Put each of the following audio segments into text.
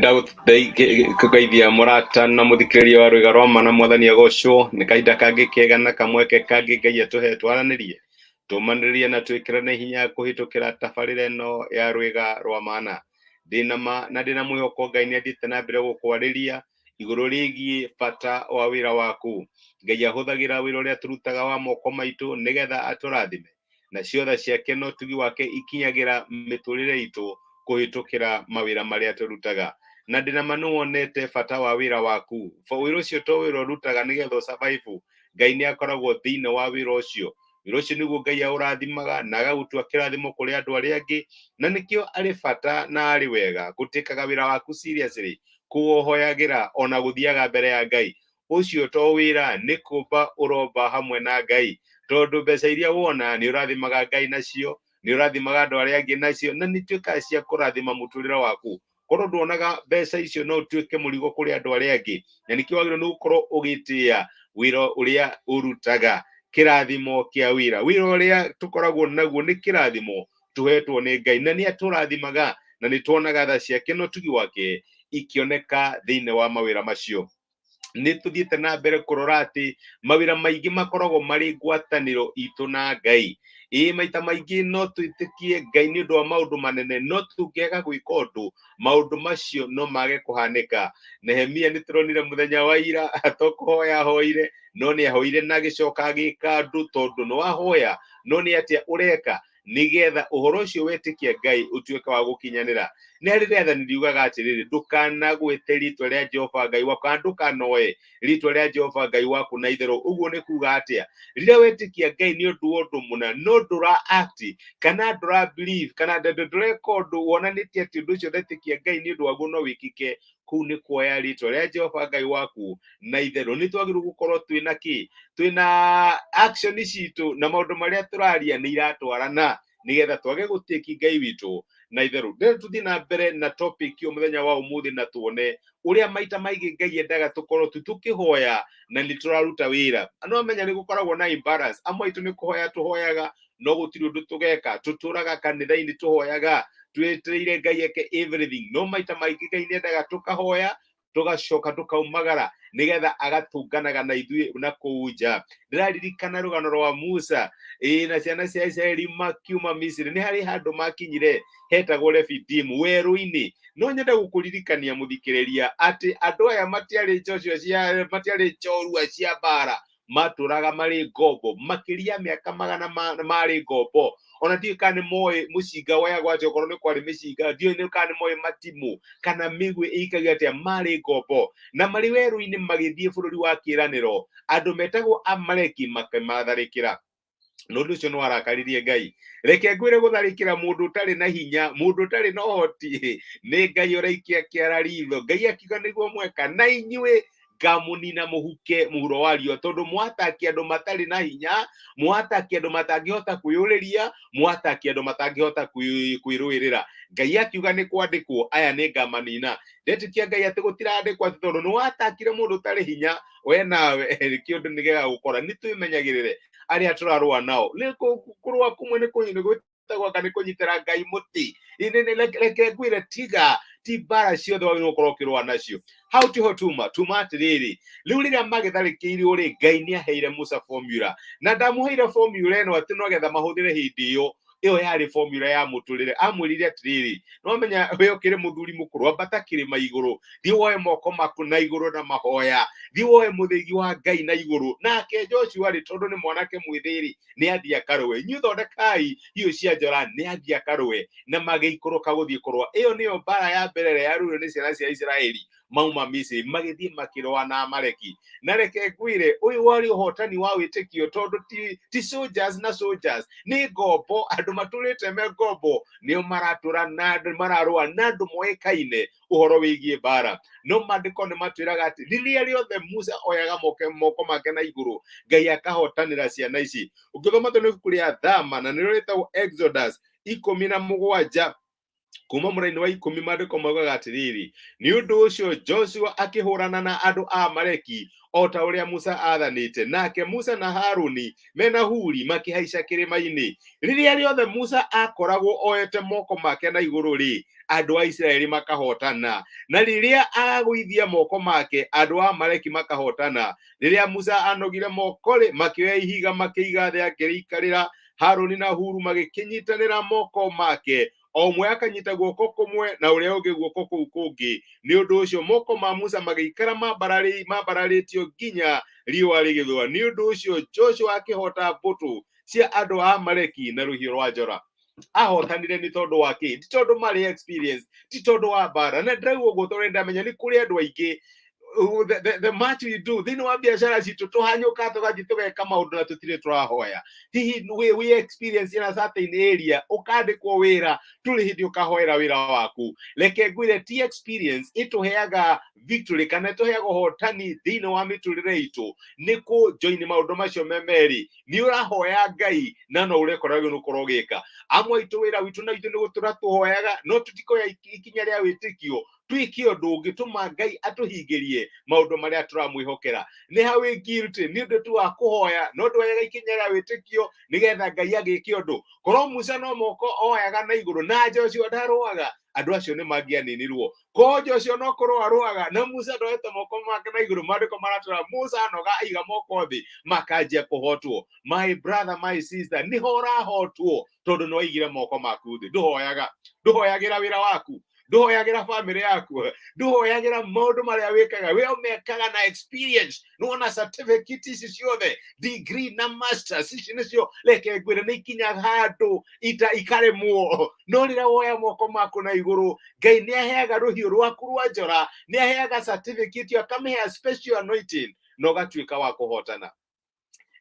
Nĩndagũgeithia mũrata na mũthikĩrĩria wa rwĩga rwa ma na mwathani agocwo. Nĩ kahinda kangĩ kega na kamweke kangĩ Ngai atũhe twaranĩrie, tũmanĩrĩrie na twĩkĩrane hinya kũhĩtũkĩra tabarĩra ĩno ya rwĩga rwa mana. Ndĩna ma na ndĩna mwĩhoko Ngai nĩ athiĩte na mbere gũkwarĩria igũrũ rĩgiĩ bata wa wĩra waku. Ngai ahũthagĩra wĩra ũrĩa tũrutaga wa moko maitũ nĩgetha atũrathime, nacio tha ciake na ũtugi wake ikinyagĩra mĩtũrĩre itũ kũhĩtũkĩra mawĩra marĩa tũrutaga. Na ndĩna ma nĩwonete bata wa wĩra waku. Wĩra ũcio to wĩra ũrutaga nĩgetha ũsurvive, Ngai nĩ akoragwo thĩinĩ wa wĩra ũcio. Wĩra ũcio nĩguo Ngai aũrathimaga na agagũtua kĩrathimo kũrĩ andũ arĩa angĩ, na nĩkĩo arĩ bata na arĩ wega gũtĩkaga wĩra waku seriously, kũũhoyagĩra ona gũthiaga mbere ya Ngai. Ũcio to wĩra, nĩ kũmba ũromba hamwe na Ngai, tondũ mbeca iria wona nĩ ũrathimaga Ngai nacio, nĩ ũrathimaga andũ arĩa angĩ nacio, na nĩ ituĩkaga cia kũrathima mũtũrĩre waku. Korwo nduonaga mbeca icio no ũtuĩke mũrigo kũrĩ andũ arĩa angĩ, na nĩkĩo wagĩrĩirwo nĩ gũkorwo ũgĩtĩĩa wĩra ũrĩa ũrutaga. Kĩrathimo kĩa wĩra, wĩra ũrĩa tũkoragwo naguo nĩ kĩrathimo tũhetwo nĩ Ngai, na nĩ atũrathimaga, na nĩ tuonaga tha ciake na ũtugi wake ikĩoneka thĩinĩ wa mawĩra macio. Nĩ tũthiĩte na mbere kũrora atĩ mawĩra maingĩ makoragwo marĩ ngwatanĩro itũ na Ngai. Ĩĩ, maita maingĩ no twĩtĩkie Ngai nĩ ũndũ wa maũndũ manene, no tũngĩaga gwĩka ũndũ, maũndũ macio no mage kũhanĩka. Nehemia nĩ tũronire mũthenya wa ira to kũhoya ahoire, no nĩ ahoire na agĩcoka agĩka ũndũ, tondũ nĩ wahoya, no nĩ atĩa ũreka nigetha ũhoro ũcio wetĩkia Ngai ũtuĩke wa gũkinyanĩra. Nĩ harĩ rĩathani riugaga atĩrĩrĩ, ndũkanagwete rĩtwa rĩa Jehova Ngai waku, kana ndũkanoe rĩtwa rĩa Jehova Ngai waku na itherũ. Ũguo nĩ kuga atĩa? Rĩrĩa wetĩkia Ngai nĩ ũndũ wa ũndũ mũna, no ndũra act kana ndũra believe kana ndũreka ũndũ wonanĩtie atĩ ũndũ ũcio ũretĩkia Ngai nĩ ũndũ waguo no wĩkĩke, kũu nĩ kuoya rĩtwa rĩa Jehova Ngai waku na itherũ. Nĩ twagĩrĩirwo gũkorwo twĩna kĩ? Twĩna action citũ na maũndũ marĩa tũraria nĩ iratwarana, nĩgetha twage gũtĩki Ngai witũ na itherũ. Ndĩrenda tũthiĩ na mbere na topic ĩyo mũthenya wa ũmũthĩ, na tuone ũrĩa maita maingĩ Ngai endaga tũkorwo tu tũkĩhoya na nĩ tũraruta wĩra. No amenya nĩ gũkoragwo na imbalance. Amwe aitũ nĩ kũhoya tũhoyaga, no gũtirĩ ũndũ tũgeka. Tũtũraga kanitha-inĩ tũhoyaga twetereire Ngai eke everything, no maita maingĩ Ngai nĩ endaga tũkahoya tũgacoka tũkaumagara nĩgetha agatũnganaga na ithuĩ na kũu nja. Ndĩraririkana rũgano rwa Musa ĩĩ na ciana cia Isiraeli makiuma Misiri. Nĩ harĩ handũ makinyire hetagwo Refidimu werũ-inĩ. No nyende gũkũririkania mũthikĩrĩria atĩ andũ aya matiarĩ Joshua cia matiarĩ njorua cia mbara, matũraga marĩ ngombo makĩria mĩaka magana marĩ ngombo. Ona ndiũĩ kana nĩ moĩ mũcinga woyagwo atĩa, okorwo nĩ kwarĩ mĩcinga, ndiũĩ nĩ kana nĩ moĩ matimũ kana mĩguĩ ĩikagio atĩa. Marĩ ngombo na marĩ werũ-inĩ magĩthiĩ bũrũri wa kĩĩranĩro, andũ metagwo Amaleki makĩmatharĩkĩra, na ũndũ ũcio nĩ warakaririe Ngai. Reke ngwĩre, gũtharĩkĩra mũndũ ũtarĩ na hinya, mũndũ ũtarĩ na ũhoti, nĩ Ngai ũraikia kĩara ritho. Ngai akiuga, nĩguo mweka na inyuĩ ngamũnina mũhuke mũhuro wa riũa, tondũ mwataki andũ matarĩ na hinya, mwataki andũ matangĩhota kwĩyũrĩria, mwataki andũ matangĩhota kwĩrũĩrĩra. Ngai akiuga, nĩ kwandĩkwo, aya nĩ ngamanina. Ndetĩkia Ngai atĩ gũtirandĩkwo atĩ tondũ nĩ watakire mũndũ ũtarĩ hinya, we nawe kĩũndũ nĩ gĩgagũkora. Nĩ twĩmenyagĩrĩre arĩa tũrarũa nao. Nĩ kũrũa kũmwe nĩ gwĩtagwo anga nĩ kũnyitĩra Ngai mũtĩ. Reke ngwĩre, tiga ti mbara ciothe wagĩrĩirwo gũkorwo ũkĩrũa nacio. Hau tiho tuma tuma atĩrĩrĩ, rĩu rĩrĩa magĩtharĩkĩirwo rĩ, Ngai nĩ aheire Musa formula, na ndamũheire formula ĩno atĩ no getha mahũthĩre hĩndĩ ĩyo. Ĩyo yarĩ formula ya mũtũrĩre. Amwĩrire atĩrĩrĩ, no menya we ũkĩrĩ mũthuri mũkũrũ, ambata kĩrĩma igũrũ, thiĩ woe moko maku na igũrũ na mahoya, thiĩ woe mũthĩgi wa Ngai na igũrũ. Nake Joshua rĩ, tondũ nĩ mwanake mwĩthĩ rĩ, nĩ athiĩ akarũe. Inyuĩ thondekai hiũ cia njora, nĩ athiĩ akarũe. Na magĩikũrũka gũthiĩ kũrũa. Ĩyo nĩyo mbara ya mbere ĩrĩa yarũirwo nĩ ciana cia Isiraeli mauma Misiri, magĩthiĩ makĩrũa na Amaleki. Na reke ngwĩre, ũyũ warĩ ũhotani wa wĩtĩkio, tondũ ti soldiers na soldiers, nĩ ngombo, andũ matũrĩte me ngombo nĩo maratũra na andũ mararũa na andũ moĩkaine ũhoro wĩgiĩ mbara. No maandĩko nĩ matwĩraga atĩ rĩrĩa rĩothe Musa oyaga moko make na igũrũ, Ngai akahotanĩra ciana ici. Ũngĩthoma tũ nĩ ibuku rĩa Thama, na nĩrĩo rĩtagwo Exodus 17. Kuma mũraini wa 10 maandĩko maugaga atĩrĩrĩ, nĩ ũndũ ũcio Joshua akĩhũrana na andũ a Amaleki o ta ũrĩa Musa aathanĩte, nake Musa na Haruni mena Huri makĩhaica kĩrĩma-inĩ. Rĩrĩa rĩothe Musa akoragwo oete moko make na igũrũ rĩ, andũ a Isiraeli makahotana, na rĩrĩa agũithia moko make, andũ a Amaleki makahotana. Rĩrĩa Musa anogire moko rĩ, makĩoya ihiga makĩiga thĩ akĩrĩikarĩra. Haruni na Huru magĩkĩnyitanĩra moko make, o ũmwe akanyita guoko kũmwe na ũrĩa ũngĩ guoko kũu kũngĩ. Nĩ ũndũ ũcio moko ma Musa magĩikara mambararĩtio nginya riũa rĩgĩthũa. Nĩ ũndũ ũcio Joshua akĩhoota mbũtũ cia andũ a Amaleki na rũhiũ rwa njora. Ahotanire nĩ tondũ wa kĩ? Ti tondũ marĩ experience, ti tondũ wa mbara. Na ndĩraigua ũguo tondũ ndamenya nĩ kũrĩ andũ aingĩ, the much we do thĩinĩ wa biacara citũ, tũhanyũka tũgathiĩ tũgeka maũndũ na tũtirĩ tũrahoya. Hihi we experience in a certain area, ũkandĩkwo wĩra, ndũrĩ hĩndĩ ũkahoera wĩra waku. Reke ngwĩre, ti experience ĩtũheaga victory kana ĩtũheaga ũhotani thĩinĩ wa mĩtũrĩre itũ, nĩ kũ join maũndũ macio me merĩ. Nĩ ũrahoya Ngai na no ũrekora nĩ ũkorwo ũgĩka. Amwe aitũ wĩra witũ na itũ nĩ gũtũra tũhoyaga, no tũtikoya ikinya rĩa wĩtĩkio twĩke ũndũ ũngĩtũma Ngai atũhingĩrie maũndũ marĩa tũramwĩhokera. Nĩ ha wĩ guilty nĩ ũndũ tu wa kũhoya no ndwoyaga ikinya rĩa wĩtĩkio nĩgetha Ngai agĩke ũndũ? Korwo Musa no moko oyaga na igũrũ na Joshua ndarũaga, andũ acio nĩ mangĩaninirwo. Ko Joshua no kũrũa arũaga na Musa ndoete moko make na igũrũ, maandĩko maratũra Musa anoga aiga moko thĩ, makanjia kũhotwo. My brother, my sister, nĩho ũrahotwo tondũ nĩ waigire moko maku thĩ. Ndũhoyaga, ndũhoyagĩra wĩra waku, ndũhoyagĩra famĩlĩ yaku, ndũhoyagĩra maũndũ marĩa wĩkaga. We ũmekaga na experience, nĩwona certificate ici ciothe, degree na masters ici nĩcio. Reke ngwĩre, nĩ ikinya handũ ita ikaremwo. No rĩrĩa woya moko maku na igũrũ, Ngai nĩ aheaga rũhiũ rwaku rwa njora, nĩ aheaga certificate ĩyo, akamĩhea special anointing na ũgatuĩka wa kũhotana.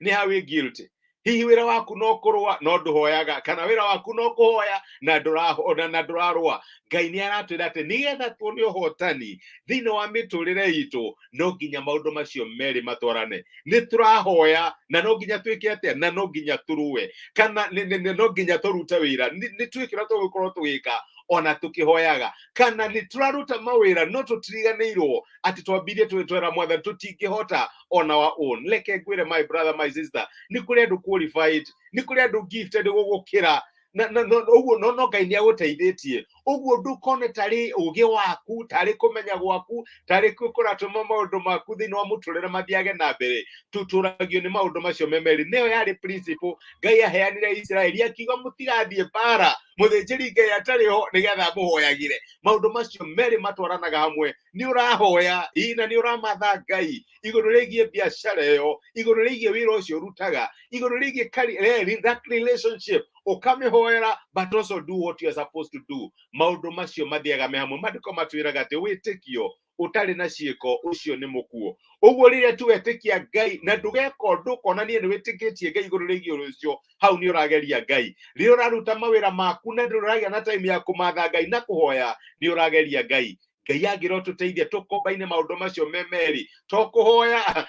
Nĩ ha wĩ guilty? Hihi wĩra waku no kũrũa no ndũhoyaga, kana wĩra waku no kũhoya na ndũrarũa? Ngai nĩ aratwĩra atĩ nĩgetha tuone ũhotani thĩinĩ wa mĩtũrĩre itũ, no nginya maũndũ macio merĩ matwarane. Nĩ tũrahoya na no nginya twĩke atĩa? Na no nginya tũrũe, kana no nginya tũrute wĩra. Nĩ twĩke ũrĩa tũgũkorwo tũgĩka ona tũkĩhoyaga, kana nĩ tũraruta mawĩra no tũtiriganĩirwo atĩ twambirie twĩtwera Mwathani tũtingĩhota on our own. Reke ngwĩre, my brother, my sister, nĩ kũrĩ andũ qualified, nĩ kũrĩ andũ gifted gũgũkĩra na ũguo no Ngai nĩ agũteithĩtie ũguo. Ndũkone tarĩ ũgĩ waku, tarĩ kũmenya gwaku, tarĩ kũratũma maũndũ maku thĩinĩ wa mũtũrĩre mathiage na mbere. Tũtũragio nĩ maũndũ macio me merĩ. Nĩyo yarĩ principle Ngai aheanire Isiraeli, akiuga mũtigathiĩ mbara mũthĩnjĩri Ngai atarĩ ho nĩgetha mũhoyagĩre. Maũndũ macio merĩ matwaranaga hamwe. Nĩ ũrahoya ĩ, na nĩ ũramatha Ngai igũrũ rĩgiĩ biacara ĩyo, igũrũ rĩgiĩ wĩra ũcio ũrutaga, igũrũ rĩgiĩ that relationship, ũkamĩhoera, but also do what you are supposed to do. Maũndũ macio mathiaga me hamwe. Maandĩko matwĩraga atĩ wĩtĩkio ũtarĩ na ciĩko, ũcio nĩ mũkuo. Ũguo rĩrĩa tu wetĩkia Ngai na ndũgeka ũndũ ũkonania nĩ wĩtĩkĩtie Ngai igũrũ rĩgiĩ ũndũ ũcio, hau nĩ ũrageria Ngai. Rĩrĩa ũraruta mawĩra maku na ndũrĩ ũragĩa na time ya kũmatha Ngai na kũhoya, nĩ ũrageria Ngai. Ngai angĩrwo tũteithie tũkombaine maũndũ macio me merĩ, to kũhoya,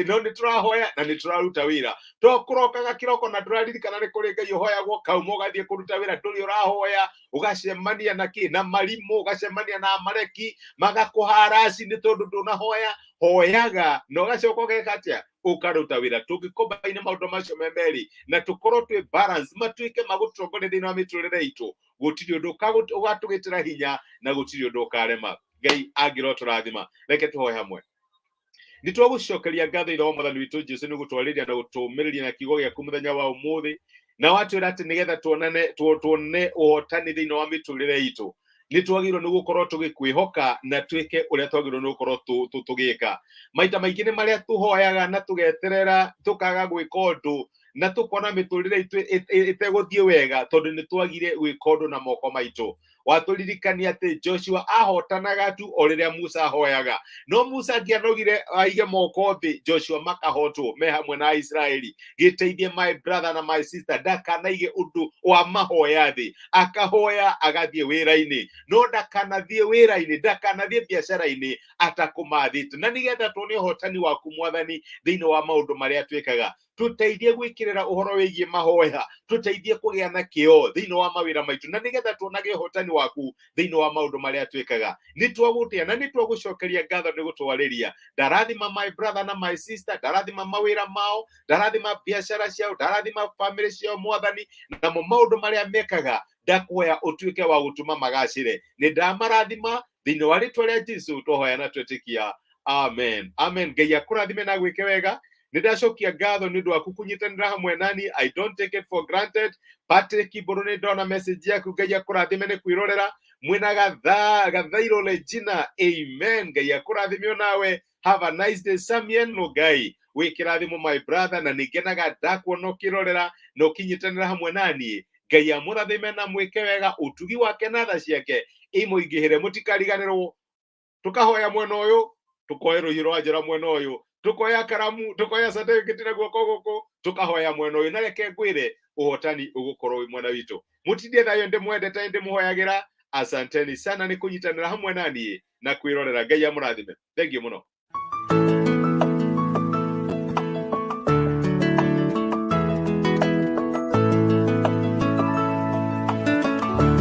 no nĩ tũrahoya na nĩ tũraruta wĩra, to kũrokaga kĩroko na ndũraririkana nĩ kũrĩ Ngai ũhoyagwo, kauma ũgathiĩ kũruta wĩra, ndũrĩ ũrahoya, ũgacemania na kĩ? Na marimũ, ũgacemania na Amareki magakũharaci nĩ tondũ ndũnahoya. Hoyaga na ũgacoka ũgeka atĩa? Ũkaruta wĩra. Tũngĩkombaine maũndũ macio me merĩ na tũkorwo twĩ balance, matuĩke magũtongoria thĩinĩ wa mĩtũrĩre itũ, gũtirĩ ũndũ ũgatũgĩtĩra hinya na gũtirĩ ũndũ ũkarema. Ngai angĩrwo tũrathima. Reke tũhoe hamwe. Nĩ twagũcokeria ngatho, Ithe wa Mwathani witũ Jesu, nĩ gũtwarĩria na gũtũmĩrĩria na kiugo gĩaku mũthenya wa ũmũthĩ, na watwĩra atĩ nĩgetha tuonane tuone ũhotani thĩinĩ wa mĩtũrĩre itũ, nĩ twagĩrĩirwo nĩ gũkorwo tũgĩkwĩhoka na twĩke ũrĩa twagĩrĩirwo nĩ gũkorwo tũgĩka. Maita maingĩ nĩ marĩa tũhoyaga na tũgeterera, tũkaga gwĩka ũndũ, na tũkona mĩtũrĩre itũ ĩtegũthiĩ wega tondũ nĩ twagire gwĩka ũndũ na moko maitũ. Watũririkania atĩ Joshua ahotanaga tu o rĩrĩa Musa ahoyaga, no Musa angĩanogire aige moko thĩ, Joshua makahotwo me hamwe na Isiraeli. Gĩteithie my brother na my sister ndakanaige ũndũ wa mahoya thĩ. Akahoya agathiĩ wĩra-inĩ, no ndakanathiĩ wĩra-inĩ, ndakanathiĩ biacara-inĩ atakũmathĩte, na nĩgetha tuone ũhotani waku, Mwathani, thĩinĩ wa maũndũ marĩa twĩkaga. Tũteithie gwĩkĩrĩra ũhoro wĩgiĩ mahoya, tũteithie kũgĩa na kĩo thĩinĩ wa mawĩra maitũ, na nĩgetha tuonage ũhotani waku thĩinĩ wa maũndũ marĩa twĩkaga. Nĩ twagũtĩa na nĩ twagũcokeria ngatho nĩ gũtwarĩria. Ndarathima my brother na my sister, ndarathima mawĩra mao, ndarathima biacara ciao, ndarathima family ciao, Mwathani, namo maũndũ marĩa mekaga ndakuoya ũtuĩke wa gũtũma magacĩre. Nĩ ndamarathima thĩinĩ wa rĩtwa rĩa Jesu twahoya na twetĩkia, amen, amen. Ngai akũrathime na gwĩke wega. Nĩ ndacokia ngatho nĩ ũndũ waku kũnyitanĩra hamwe nani. I don't take it for granted. Patrick Mbũrũ, nĩ ndona message yaku. Ngai akũrathime nĩ kwĩrorera. Mwĩna gatha gathairo Regina, amen. Ngai akũrathime onawe. Have a nice day. Samien Ngai wĩ kĩrathimo, my brother, na nĩ ngenaga ndakuona ũkĩrorera na ũkĩnyitanĩra hamwe naniĩ. Ngai amũrathime na mwĩke wega, ũtugi wake na tha ciake imũingĩhĩre. Mũtikariganĩrwo tukahoya mwena ũyũ, tukoya rũhiũ rwa njora mwena ũyũ, tukoya karamu, tukoya certificate na guoko gũkũ, tukahoya mwena ũyũ, na reke ngwĩre ũhotani ũgũkorwo wĩ mwena witũ. Mũtindie thayũ, ndĩmwendete, ndĩmũhoyagĩra. Asanteni sana nĩ kũnyitanĩra hamwe na niĩ na kwĩrorera. Ngai amũrathime. Thank you mũno.